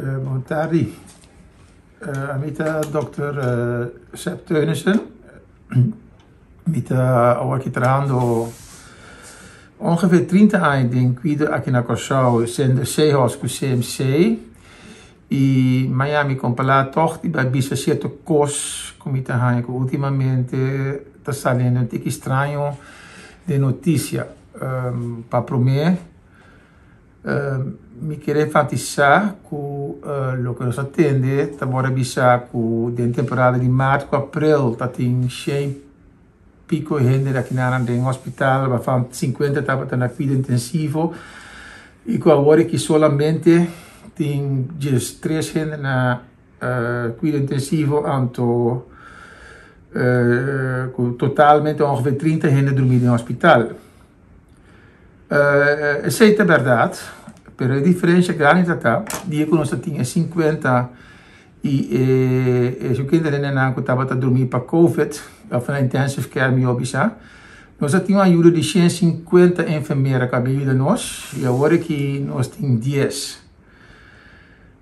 Bon tardi. Ami ta Dòkter Sep Teunissen. Mi ta awor aki trahando ongeveer 30 aña den kuido aki na Kòrsou, siendo Seahorse ku CMC. I maña mi kompalá tòg di bai bisa sierto kos ku mi ta haña ku últimamente ta saliendo un tiki straño den notisia. Pa promé Mi kier enfatisá ku loke nos a tende ta wòrdu bisa ku den temporada di mart ku aprel ta tin shen piko hende di akinanan den hospital waarvan sinkuenta tabata na kuido intensivo i ku awor aki solamente tin diestres hende na kuido intensivo anto ku totalmente ongeveer 30 hende drumí den hospital. Esei ta bèrdat, pero e diferensha grandi ta ta dia ku nos ta tin e sinkuenta i e sukente nenenan ku tabata drumí pa covid òf na intensive care mihó bisa, nos a tin un ayuda di 150 enfermera ku a bin yuda nos i awor aki nos tin dies.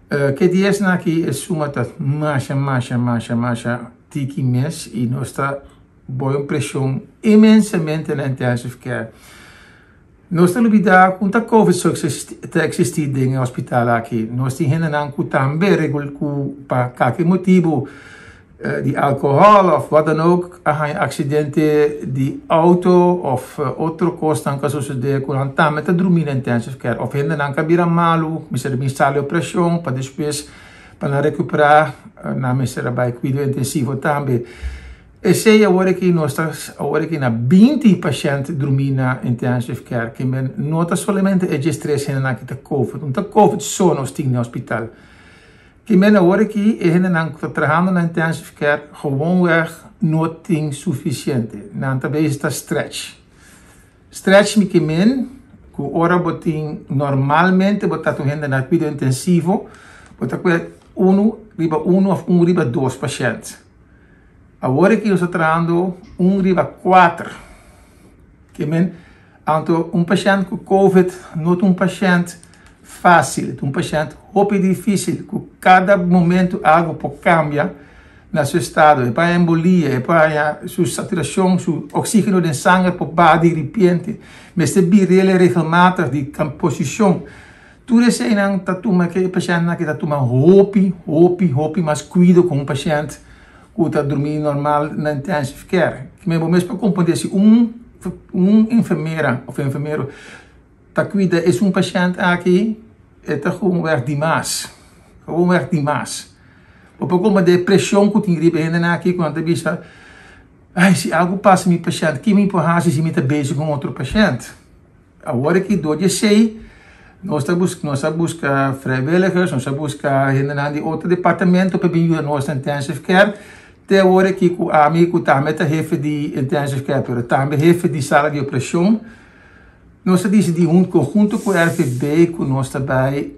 Ke diesnan aki e suma ta masha masha masha masha tiki mes i nos ta Bo un preshon inmensamente na intensive care. Nos ta lubida ku ta covid so ta eksistí den e hospital aki. Nos tin hendenan ku tambe regul ku pa kalke motibu di alkohòl òf wat dan ook a haña aksidente di outo òf otro kosnan ku a sosodé ku nan tambe ta drumí na intensive care òf hendenan ku a bira malu mester a bin sali operashon pa despues pa nan rekuperá nan mester a bai kuido intensivo tambe. Esei awor aki nos ta awor aki na 20 pashènt drumí na intensive care ke men no ta solamente e 13 hendenan ki ta covid, no ta covid so nos tin na hospital. Ke men awor aki e hendenan ku ta trahando na intensive care gewoonweg no tin sufisiente, nan ta bezig ta stretch. Stretch mi ke men ku ora bo tin normalmente bo ta un hende na kuido intensivo bo ta kue unu riba unu òf un riba dos pashènt. Awor aki nos ta trahando un riba kuater. Ke men, anto un pashènt ku covid no ta un pashènt fásil, ta un pashènt hopi difísil ku kada momento algu por kambia na su estado. E por haña embolia, e por haña su saturashon, su oksígeno den sanger por baha di ripiente. Mester bir'el regelmatig di posishon. Tur eseinan ta tuma ke e pashèntnan aki ta tuma hopi, hopi, hopi mas kuido ku un pashènt ku ta drumí normal na intensive care. Kimen bo mes por komprendé si un un enfermera òf enfermero ta kuida esun pashènt aki e ta gewoonweg dimas, gewoonweg dimas. Bo por komprendé e preshon ku tin riba e hendenan aki ku nan ta bisa, ai si algu pasa mi pashènt, ke mi por hasi si mi ta bezig ku un otro pashènt? Awor aki dor di esei nos ta buska nos a buska vrijwilligers, nos a buska hendenan di otro departamento pa bin yuda nos na intensive care. Te awor aki ku ami ku tambe ta hefe di intensive care pero tambe hefe di sala di operashon, nos a disidí hunto hunto ku RVB ku nos ta bai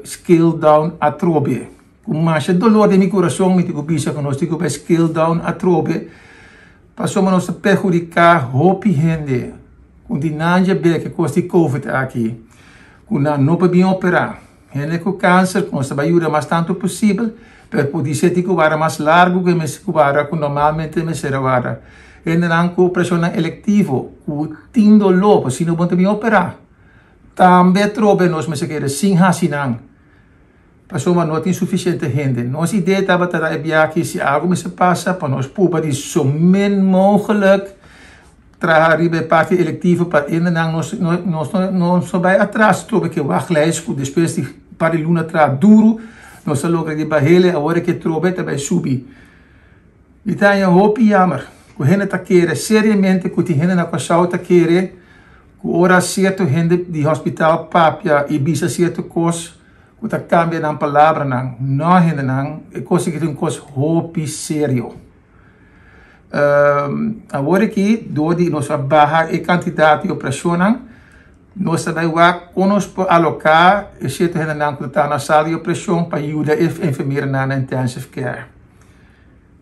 scale down atrobe. Ku masha dolor den mi kurason mi tin ku bisa ku nos tin ku bai scale down atrobe pasobra nos ta perhudiká hopi hende. Ku di nan dje bek e kos di covid aki ku nan no por bin operá. Hende ku kanser ku nos ta bai yuda mas tantu posibel pero podise tin ku wara mas largu ku e mester ku wara ku normalmente mester a wara. Hendenan ku operashonnan elektivo ku tin doló por si no bo ta bin operá. Tambe atrobe nos mester keda sin hasi nan. Pasobra no tin sufisiente hende. Nos idee tabata na e biaha si algu mester pasa pa nos purba di so min mogelijk traha riba e parti elektivo pa hendenan nos nos no no bai atras trobe ke wachtlijst ku despues di par di luna traha duru nos a logra di bahele awor ke trobe ta bai subi. Mi ta haña hopi yamer ku hende ta kere seriamente ku tin hende na Kòrsou ta kere ku ora sierto hende di hospital papia i bisa sierto kos ku ta kambia nan palabranan. No hendenan, e kos aki ta un kos hopi serio. Awor aki dor di nos a baha e kantidat di operashonnan, nos ta bai wak kon nos por aloká e sierto hendenan ku ta na sala di operashon pa yuda e enfermeranan na intensive care.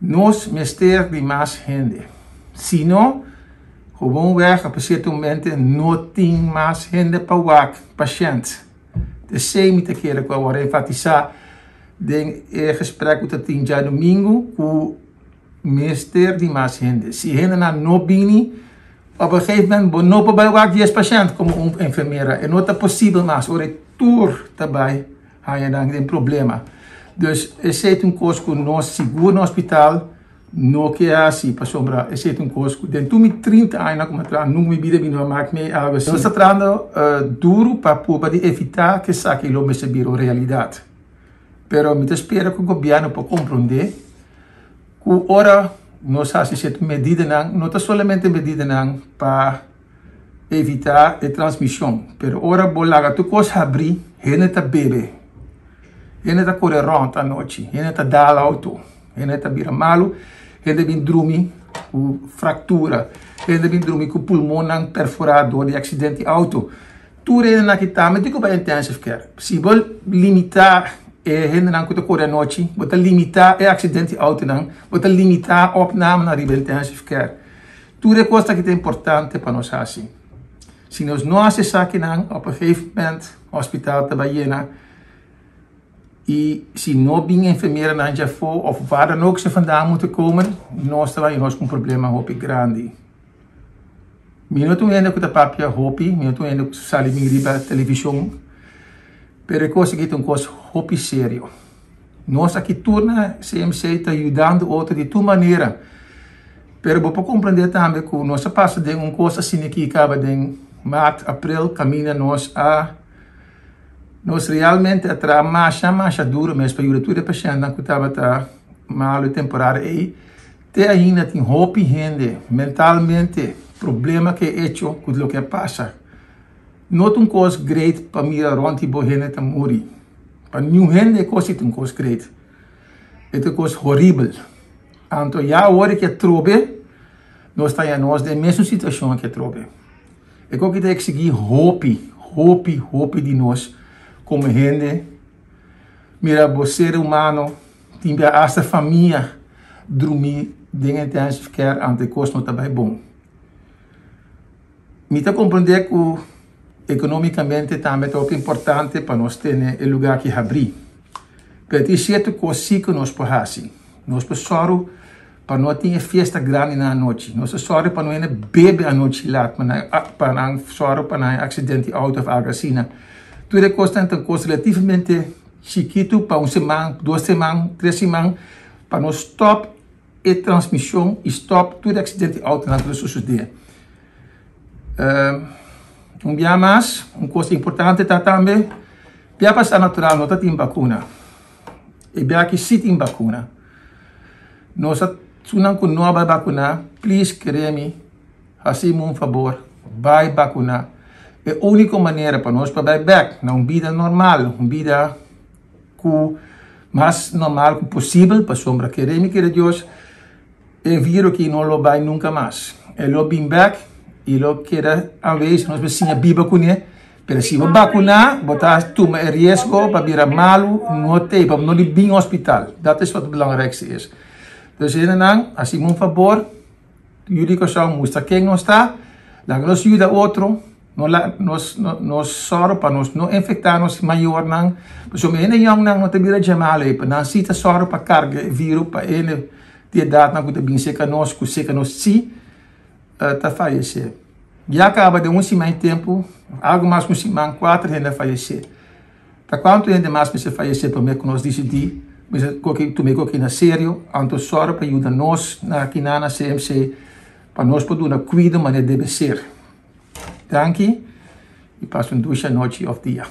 Nos mester di mas hende. Si no, gewoonweg op e sierto momente no tin mas hende pa wak pashènt. Esei mi ta kere ku a wòrdu enfatisá. Den e gesprek ku ta tin djadumingu ku mester di mas hende. Si hendenan no bini, op een gegeven moment bo no por bai wak 10 pashènt komo un enfermera. E no ta posibel mas ora e tur ta bai haña nan den problema. Dus esei ta un kos ku nos sigur na hospital no ke hasi pasobra esei ta un kos ku den tur mi 30 añanan ku mi a traha nunka mi bida mi no a mak mee algu asina. Nos ta trahando duru pa purba di evitá ku esaki lo mester bira un realidat. Pero mi ta spera ku gobièrnu por komprondé ku ora nos hasi sierto medidanan, no ta solamente medidanan pa evitá e transmishon, pero ora bo laga tur kos habrí, hende ta bebe, hende ta kore rònt anochi, hende ta dal outo, hende ta bira malu, hende bin drumi ku fraktura, hende bin drumi ku pulmonnan perforá dor di aksidente di outo. Tur hendenan aki tambe tin ku bai intensive care. Si bo limitá e hendenan ku ta kore anochi, bo ta limitá e aksidente di outonan, bo ta limitá opnamenan riba intensive care. Tur e kos aki ta importante pa nos hasi. Si nos no hasi esakinan, op een gegeven moment hospital ta bai yena i si no bin enfermeranan djafó of waar dan ook ze vandaan moeten komen, nos ta bai nos ku un problema hopi grandi. Mi no ta un hende ku ta papia hopi, mi no ta un hende ku sali bin riba televishon, pero e kos aki ta un kos hopi serio. Nos aki tur na CMC ta yudando otro di tur manera, pero bo por komprende tambe ku nos a pasa den un kos asina aki kaba den maart, aprel kaminda nos a nos realmente a traha masha masha duro mes pa yuda tur e pashèntnan ku tabata malu e temporada ei. Te ainda tin hopi hende mentalmente problema ku e echo ku loke a pasa. No ta un kos great pa mira rònt di bo hende ta muri. Pa niun hende e kos ei ta un kos great. E ta un kos horibel. Anto ya awor ke atrobe nos ta haña nos den e mesun situashon aki atrobe. E kos aki ta eksigí hopi, hopi, hopi di nos komo hende. Mira bo ser humano. Tin bia hasta famia drumi den intensive care anto e kos no ta bai bon. Mi ta komprende ku ekonomikamente tambe ta hopi importante pa nos tene e luga aki habri. Pero tin sierto kos si ku nos por hasi. Nos por sòru pa no tin e fiesta grandi na anochi. Nos ta sòru pa no hende bebe anochi lat pa nan sòru pa nan aksidente di outo of algu asina. Tur e kosnan ta kos relativamente Chikitu pa un siman, dos siman, tres siman pa nos stop e transmision y stop tur e accidente di autonan cu ta sucede. Un bia mas, un cos importante ta tambe, bia pasa natural no ta tin vacuna. E bia aki si tin vacuna. Nos a sunan cu no a bay vacuna, please kere mi, Hasi-mi un fabor, bai bakuná. E úniko manera pa nos por bai bèk na un bida normal, un bida ku mas normal ku posibel, pasobra kere mi kere Dios, e viro aki no lo bai nunka mas. E lo bin bèk i lo keda aanwezig, nos por siña biba kuné, pero si bo bakuná, bo ta tuma e riesgo pa bira malu, no t'ei, pa bo no di bin hospital. Dat is wat het belangrijkste is. Dus hendenan, hasi-mi un fabor. Yu di Kòrsou mustra ken nos ta, laga nos yuda otro, no la nos nos sòru pa nos no infektá nos mayornan, pasobra hende yòngnan no ta bira dje malu ei, nan si ta sòru pa karga e viru pa hende di edatnan ku ta bin serka nos, ku serka nos si ta fayesé. Ya kaba den un siman di tempu, algu mas ku un siman, kuater hende a fayesé. Ta kuantu hende mas mester fayesé promé ku nos disidí mester koki tuma e koki na serio? Anto sòru pa yuda nos na akinan na CMC pa nos por duna kuido manera debe ser. Danki i pasa un dushi anochi òf dia.